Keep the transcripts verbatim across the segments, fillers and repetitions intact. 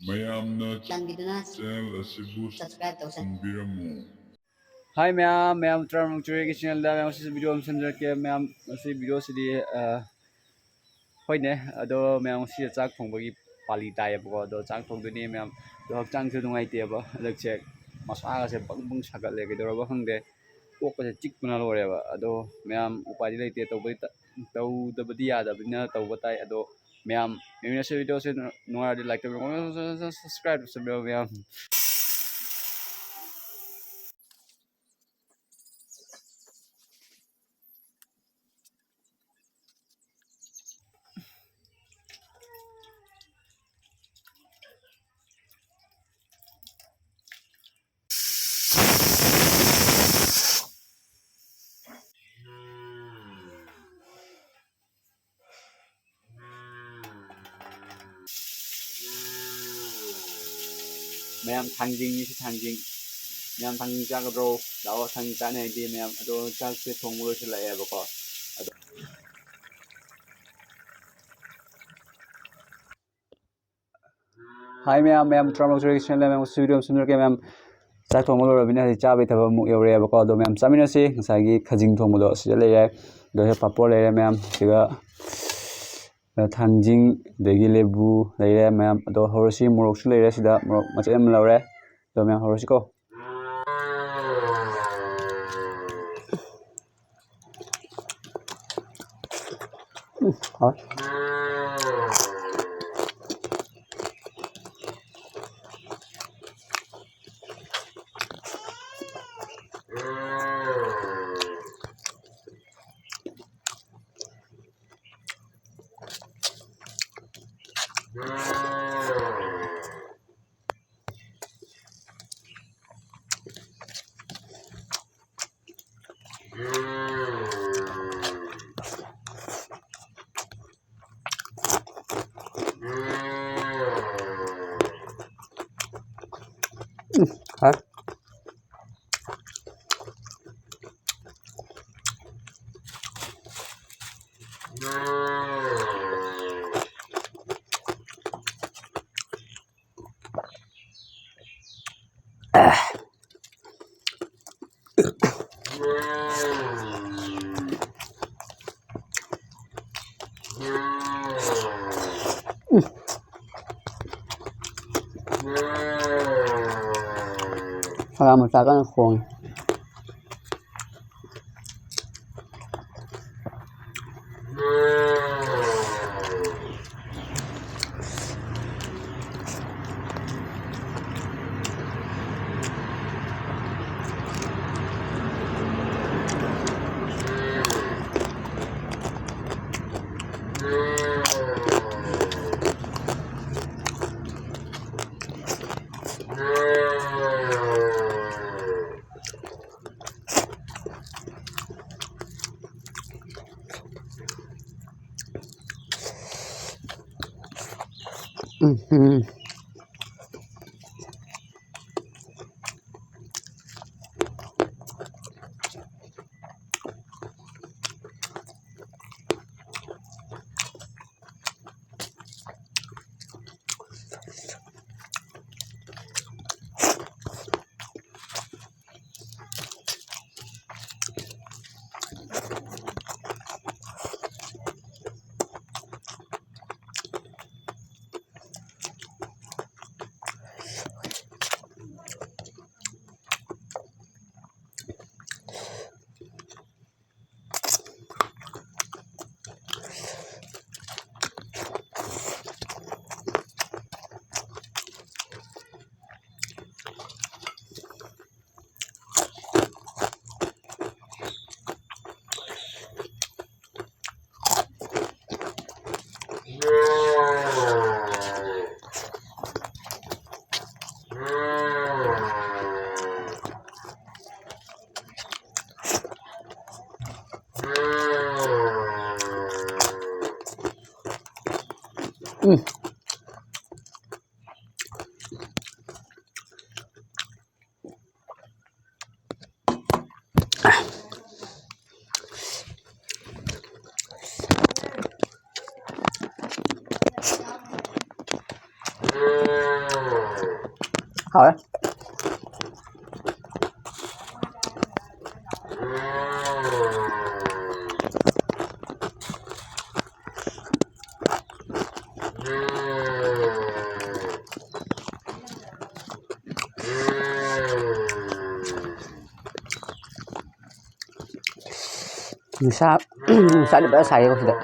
ꯃꯌꯥꯝꯅ ꯆꯥꯟꯕꯤꯗꯨꯅ channel ꯑꯁꯤꯕꯨ subscribe ꯇꯧꯁꯟꯕꯤꯔꯝꯃꯨ꯫ Hi ꯃꯌꯥꯝ, ꯃꯌꯥꯝ ꯇꯔꯥꯃꯔꯨꯝ ꯆꯨꯔꯦꯒꯤ channelꯗ ꯃꯌꯥꯝ ꯉꯁꯤꯁꯨ video ꯑꯃ ꯁꯦꯝꯖꯔꯛꯀꯦ꯫ ꯃꯌꯥꯝ ꯉꯁꯤ videoꯁꯤꯗꯤ, ꯑ, ꯍꯣꯏꯅꯦ, ꯑꯗꯣ ꯃꯌꯥꯝ ꯉꯁꯤꯁꯦ ꯆꯥꯛ ꯊꯣꯡꯕꯒꯤ ꯄꯥꯂꯤ ꯇꯥꯏꯌꯦꯕꯀꯣ꯫ ꯑꯗꯣ ꯆꯥꯛ ꯊꯣꯡꯗꯣꯏꯅꯦ ꯃꯌꯥꯝ꯫ ꯑꯗꯣ ꯍꯛꯆꯥꯡꯁꯨ ꯅꯨꯡꯉꯥꯏꯇꯦꯕ ꯍꯟꯗꯛꯁꯦ, ꯃꯁꯥꯒꯁꯦ ꯕꯪ ꯕꯪ ꯁꯥꯒꯠꯂꯦ, ꯀꯩꯗꯧꯔꯕ ꯈꯪꯗꯦ꯫ ꯀꯣꯛꯀꯁꯦ ꯆꯤꯛꯄꯅ ꯂꯣꯏꯔꯦꯕ꯫ ꯑꯗꯣ ꯃꯌꯥꯝ ꯎꯄꯥꯏꯗꯤ ꯂꯩꯇꯦ, ꯇꯧꯕꯗꯤ ꯇ-, ꯇꯧꯗꯕꯗꯤ ꯌꯥꯗꯕꯅꯤꯅ ꯇꯧꯕ ꯇꯥꯏ꯫ ꯑꯗꯣ ꯃꯌꯥꯝ ꯌꯦꯡꯃꯤꯟꯅꯁꯤ꯫ Videoꯁꯦ ꯅꯨꯡꯉꯥꯏꯔꯗꯤ like ꯇꯧꯕꯤꯔꯝꯃꯣ, subscribe ꯇꯧꯁꯟꯕꯤꯔꯝꯃꯣ ꯃꯌꯥꯝ꯫ ꯃꯌꯥꯝ ꯊꯥꯡꯖꯤꯡꯅꯤ ꯁꯤ ꯊꯥꯡꯖꯤꯡ꯫ ꯃꯌꯥꯝ ꯊꯥꯡꯖꯤꯡ ꯆꯥꯒꯗ꯭ꯔꯣ? ꯂꯥꯛꯑꯣ, ꯊꯥꯡꯖꯤꯡ ꯆꯥꯅꯤ ꯍꯥꯏꯗꯤ ꯃꯌꯥꯝ꯫ ꯑꯗꯣ ꯆꯥꯛꯁꯦ ꯊꯣꯡꯕ ꯂꯣꯏꯁꯤꯜꯂꯛꯑꯦꯕꯀꯣ꯫ ꯑꯗꯣ Hi ꯃꯌꯥꯝ, ꯃꯌꯥꯝ ꯇꯔꯥꯃꯔꯨꯝ ꯆꯨꯔꯦꯒꯤ channelꯗ ꯃꯌꯥꯝ ꯉꯁꯤ video ꯑꯃ ꯁꯦꯝꯖꯔꯛꯀꯦ ꯃꯌꯥꯝ꯫ ꯆꯥꯛ ꯊꯣꯡꯕ ꯂꯣꯏꯔꯕꯅꯤꯅ ꯍꯧꯖꯤꯛ ꯆꯥꯕꯩ ꯊꯕꯛ ꯑꯃꯨꯛ ꯌꯧꯔꯛꯑꯦꯕꯀꯣ꯫ ꯑꯗꯣ ꯃꯌꯥꯝ ꯆꯥꯃꯤꯟꯅꯁꯤ꯫ ꯉꯁꯥꯏꯒꯤ ꯈꯖꯤꯡ ꯊꯣꯡꯕꯗꯣ ꯁꯤꯗ ꯂꯩꯔꯦ꯫ ꯑꯗꯣ ꯁꯤꯗ ꯄꯥꯄꯣꯔ ꯂꯩꯔꯦ ꯃꯌꯥꯝ꯫ ꯁꯤꯒ ꯊꯥꯡꯖꯤꯡ, ꯑꯗꯒꯤ ꯂꯦꯕꯨ ꯂꯩꯔꯦ ꯃꯌꯥꯝ꯫ ꯑꯗꯣ ꯍꯧꯔꯁꯤ, ꯃꯣꯔꯣꯛꯁꯨ ꯂꯩꯔꯦ ꯁꯤꯗ, ꯃꯣꯔꯣꯛ ꯃꯆꯦꯠ ꯑꯃ ꯂꯧꯔꯦ꯫ ꯑꯗꯣ ꯃꯌꯥꯝ ꯍꯧꯔꯁꯤꯀꯣ꯫ ꯎꯝ, ꯍꯥꯎꯔꯦ꯫ ꯎꯝ, ꯍꯥꯎꯔꯦ꯫ ꯁꯂꯥ ꯃꯆꯥ ꯀꯟꯅ ꯈꯣꯡꯉꯤ꯫ ꯎꯝ, ꯎꯝ꯫ ꯎꯝ꯫ ꯍꯥꯎꯔꯦ꯫ ꯅꯨꯡꯁꯥ, ꯅꯨꯡꯁꯥꯗꯤ ꯐꯖꯅ ꯁꯥꯏꯌꯦꯀꯣ ꯁꯤꯗ꯫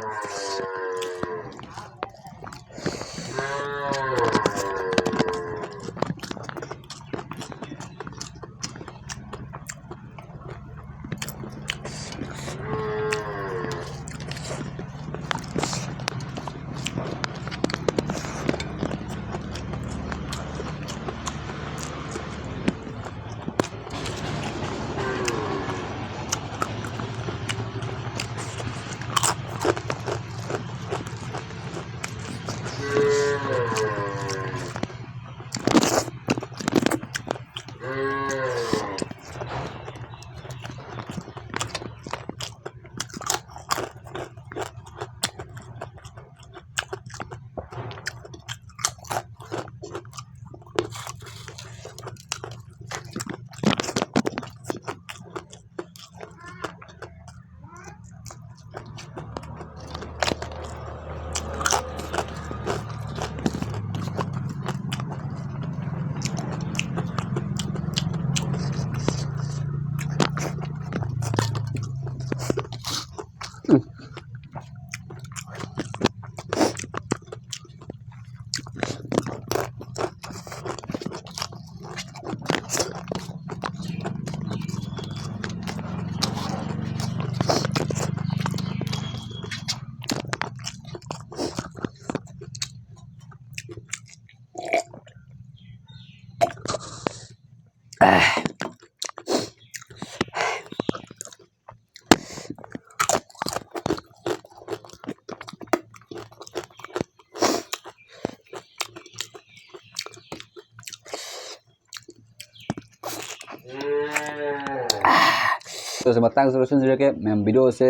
ꯚꯤꯗꯤꯑꯣꯁꯦ ꯃꯇꯥꯡꯁꯤꯗ ꯂꯣꯏꯁꯤꯟꯖꯔꯒꯦ꯫ ꯃꯌꯥꯝ ꯚꯤꯗꯤꯑꯣꯁꯦ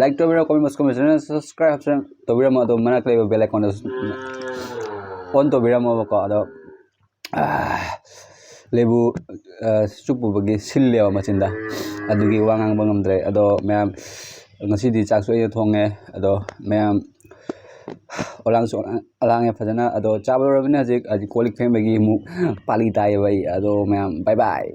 like ꯇꯧꯕꯤꯔꯝꯃꯣ, comment, comment, channel subscribe ꯇꯧꯕꯤꯔꯝꯃꯣ, ꯑꯗꯣ ꯃꯅꯥꯛꯇ ꯂꯩꯕ bell icon ꯗꯨ on ꯇꯧꯕꯤꯔꯝꯃꯣꯕꯀꯣ꯫ ꯑꯗꯣ, ꯑꯥ, ꯂꯩꯕꯨ, ꯑꯥ, ꯆꯨꯞꯄꯨꯕꯒꯤ ꯁꯤꯜꯂꯦꯕ ꯃꯆꯤꯟꯗ, ꯑꯗꯨꯒꯤ ꯋꯥ ꯉꯥꯡꯕ ꯉꯝꯗ꯭ꯔꯦ꯫ ꯑꯗꯣ ꯃꯌꯥꯝ, ꯉꯁꯤꯗꯤ ꯆꯥꯛꯁꯨ ꯑꯩꯅ ꯊꯣꯡꯉꯦ꯫ ꯑꯗꯣ ꯃꯌꯥꯝ ꯑꯣꯂꯥꯡꯁꯨ ꯑꯣꯂꯥꯡꯉꯦ ꯐꯖꯅ꯫ ꯑꯗꯣ ꯆꯥꯕ ꯂꯣꯏꯔꯕꯅꯤꯅ ꯍꯧꯖꯤꯛ, ꯍꯧꯖꯤꯛ ꯀꯣꯜ ꯂꯤꯛ ꯐꯦꯡꯕꯒꯤ ꯑꯃꯨꯛ ꯄꯥꯂꯤ ꯇꯥꯏꯌꯦꯕ ꯑꯩ꯫ ꯑꯗꯣ ꯃꯌꯥꯝ bye bye꯫